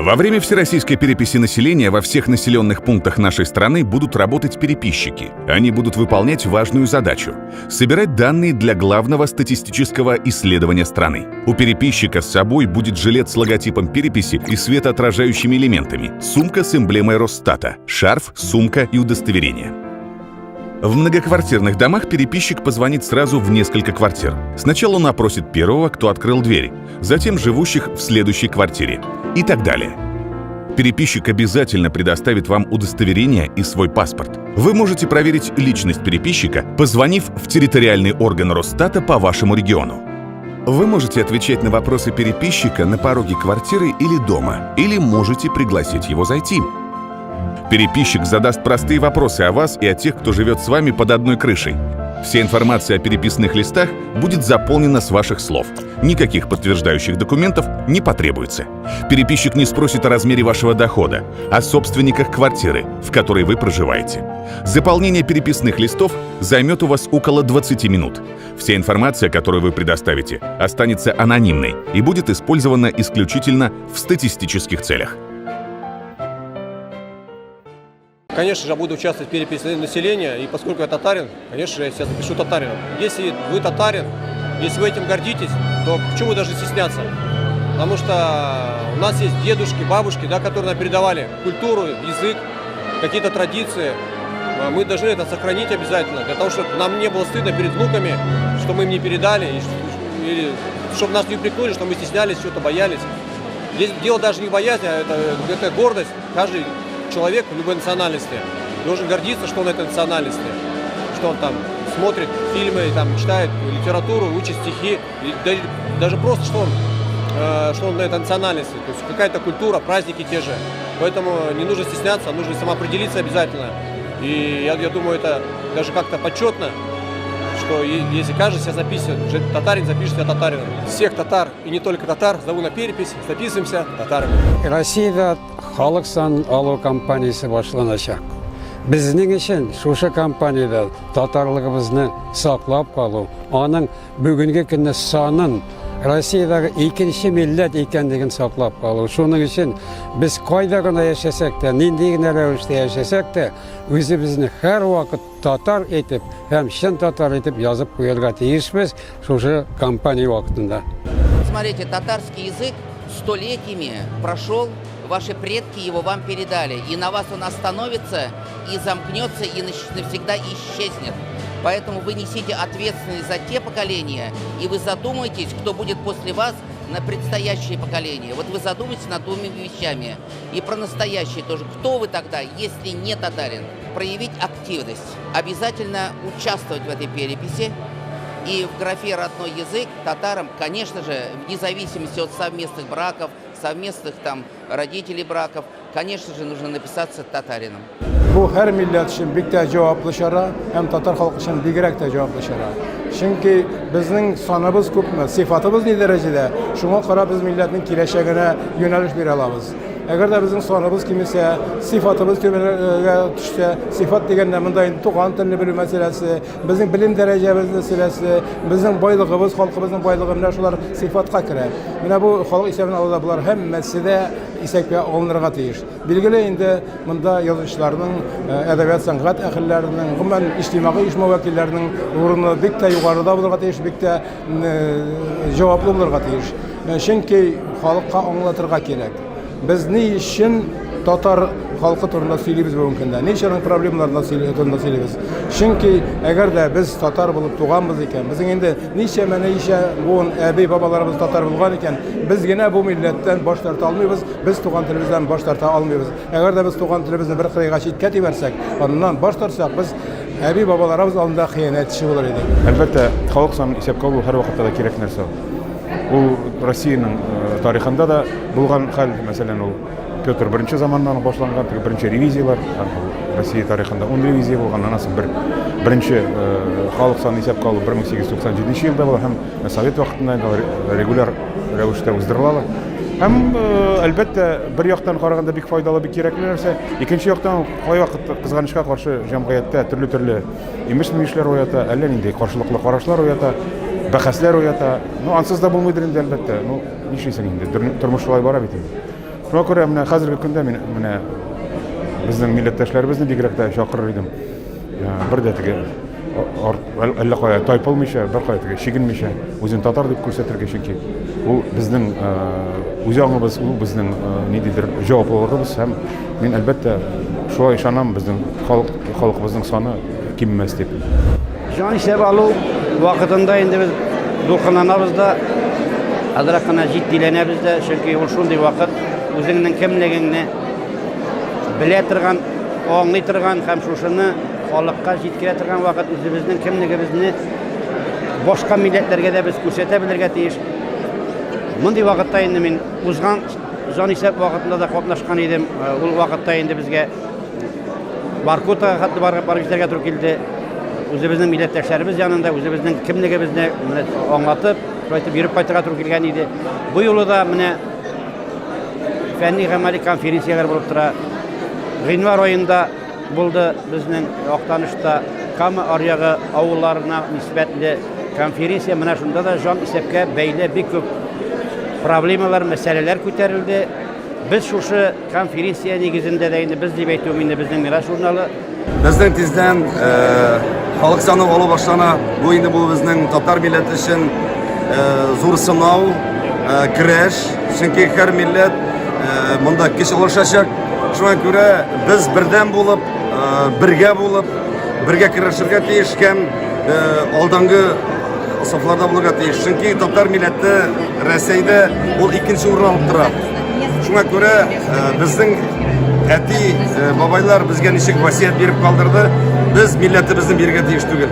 Во время всероссийской переписи населения во всех населенных пунктах нашей страны будут работать переписчики. Они будут выполнять важную задачу – собирать данные для главного статистического исследования страны. У переписчика с собой будет жилет с логотипом переписи и светоотражающими элементами, сумка с эмблемой Росстата, шарф, сумка и удостоверение. В многоквартирных домах переписчик позвонит сразу в несколько квартир. Сначала он опросит первого, кто открыл дверь, затем живущих в следующей квартире и так далее. Переписчик обязательно предоставит вам удостоверение и свой паспорт. Вы можете проверить личность переписчика, позвонив в территориальный орган Росстата по вашему региону. Вы можете отвечать на вопросы переписчика на пороге квартиры или дома, или можете пригласить его зайти. Переписчик задаст простые вопросы о вас и о тех, кто живет с вами под одной крышей. Вся информация о переписных листах будет заполнена с ваших слов. Никаких подтверждающих документов не потребуется. Переписчик не спросит о размере вашего дохода, о собственниках квартиры, в которой вы проживаете. Заполнение переписных листов займет у вас около 20 минут. Вся информация, которую вы предоставите, останется анонимной и будет использована исключительно в статистических целях. Конечно же, я буду участвовать в переписи населения, и поскольку я татарин, конечно же, я себя запишу татарином. Если вы татарин, если вы этим гордитесь, то почему вы должны стесняться? Потому что у нас есть дедушки, бабушки, да, которые нам передавали культуру, язык, какие-то традиции. Мы должны это сохранить обязательно, для того, чтобы нам не было стыдно перед внуками, что мы им не передали, или чтобы нас не упрекнули, что мы стеснялись, что-то боялись. Здесь дело даже не боязнь, а это гордость. Каждый человек любой национальности должен гордиться, что он этой национальности, что он там смотрит фильмы, там, читает литературу, учит стихи, и даже просто, что он этой национальности, то есть какая-то культура, праздники те же. Поэтому не нужно стесняться, нужно самоопределиться обязательно. И я думаю, это даже как-то почетно, что если каждый себя записывает, уже татарин запишет себя татарином. Всех татар и не только татар зову на перепись, записываемся татарами. Россиядә халык санын алу кампаниясе башланачак. Безнең өчен шушы кампаниядә татарлыгыбызны саклап калу, аның бүгенге көндә санын Россиядәге икенче милләт икәнлеген саклап калу. Шуның өчен без кайда гына яшәсәк тә, нинди генә рәвештә яшәсәк тә, үзебезне һәрвакыт татар итеп һәм чын татар итеп язып куярга тиешбез шушы кампания вакытында. Смотрите, татарский язык столетиями прошел, ваши предки его вам передали, и на вас он остановится и замкнется, и навсегда исчезнет. Поэтому вы несите ответственность за те поколения, и вы задумайтесь, кто будет после вас на предстоящее поколение. Вот вы задумайтесь над двумя вещами. И про настоящее тоже. Кто вы тогда, если не татарин? Проявить активность. Обязательно участвовать в этой переписи. И в графе «родной язык» татарам, конечно же, вне зависимости от совместных браков, совместных там родителей браков, конечно же, нужно написаться татарином. Бу һәр милләт өчен бик тә җаваплы чара, һәм татар халкы өчен бигрәк тә җаваплы чара. Чөнки безнең саныбыз күпме, сыйфатыбыз ни дәрәҗәдә, шуңа карап без милләтнең киләчәгенә юнәлеш бирә алабыз. Әгәр дә безнең саныбыз кимесә, сыйфатыбыз түбәнгә төшсә, сыйфат дигәндә монда инде туган телне белү мәсьәләсе, безнең белем дәрәҗәбез мәсьәләсе, безнең байлыгыбыз, халкыбызның байлыгы менә шулар сыйфатка керә. Менә бу халык исәбен алуда болар һәммәсе дә исәпкә алынырга тиеш. Билгеле инде, монда язучыларның, әдәбият сәнгать әһелләренең, гомумән иҗтимагый оешма вәкилләренең урыны бик тә югарыда булырга тиеш, бик тә җаваплы булырга тиеш. Чөнки халыкка аңлатырга кирәк. Без ни өчен татар халкы турында сөйлибез бүгенге көндә? Ни өчен аның проблемаларына турында сөйлибез? Чөнки әгәр дә без татар булып туганбыз икән, безнең инде ничәмә ничә буын әби бабаларыбыз татар булган икән, без генә бу милләттән баш тарта алмыйбыз, без туган телебездән баш тарта алмыйбыз. Әгәр дә без туган телебезне бер кырыйга читкә тибәрсәк, аннан баш тартсак, без әби бабаларыбыз алдында хыянәтче булыр идек. Әлбәттә, халык санын исәпкә алу һәрвакытта да кирәк нәрсә ул. Ул Россиянең тарихында да булган хәл, мәсәлән, ул Петр I заманыннан ук башланган, теге беренче ревизияләр, Россия тарихында 10 ревизия булган, аннан соң бер беренче халык санын исәпкә алу 1897 елда була һәм совет вакытында инде алар регуляр рәвештә уздырылалар. Һәм, әлбәттә, бер яктан караганда бик файдалы, бик кирәкле нәрсә, икенче яктан кайвакыт кызганычка каршы җәмгыятьтә төрле-төрле имеш-мимешләр уята, әллә нинди каршылыклы карашлар уята, бәхәсләр уята. Ну, ансыз да булмыйдыр инде, әлбәттә. Ну, нишлисең инде, тормыш шулай бара бит инде. Шуңа күрә менә хәзерге көндә мин менә безнең милләттәшләребезне бигрәк тә чакырыр идем. Бер дә теге әллә кая тайпылмыйча, бер кая теге чигенмичә, үзен татар дип күрсәтергә, чөнки ул безнең үз аңыбыз, ул безнең ниндидер җаваплылыгыбыз һәм мин әлбәттә шулай ышанам, безнең халык халкыбызның саны кимемәс дип. Җан исәп алу вакытында инде без дулкынланабыз да, азрак кына җитдиләнәбез дә, чөнки ул шундый вакыт, үзеңнең кемлегеңне белә торган, аңлый торган һәм шушыны халыкка җиткерә торган вакыт, үзебезнең кемлегебезне башка милләтләргә дә без күрсәтә белергә тиеш. Мондый вакытта инде мин узган җанисәп вакытында да катнашкан идем. Ул вакытта инде безгә Воркутага хәтле барып барып җитәргә туры килде. Үзебезнең милләттәшләребез янында үзебезнең кемлегебезне менә аңлатып, шулай итеп йөреп кайтырга туры килгән иде. Бу юлы да менә фәнни гамәли конференцияләр булып тора. Гыйнвар аенда булды безнең Актанышта Кама аръягы авылларына нисбәтле конференция. Менә шунда да җан исәпкә бәйле бик күп проблемалар, мәсьәләләр күтәрелде. Без шушы конференция нигезендә дә инде без дип әйтүем инде безнең Мирас журналы. Безнең тиздән халык саны алу башлана. Бу инде бу безнең татар милләте өчен зур сынау, көрәш. Чөнки һәр милләт монда көч алышачак. Шуңа күрә без бердәм булып, бергә булып, бергә көрәшергә тиеш һәм алдангы сафларда булырга тиеш. Чөнки татар милләте Рәсәйдә ул икенче урын алып тора. Шуңа күрә безнең әти, бабайлар безгә ничек васият биреп калдырды, без милләтебезне бирергә тиеш түгел.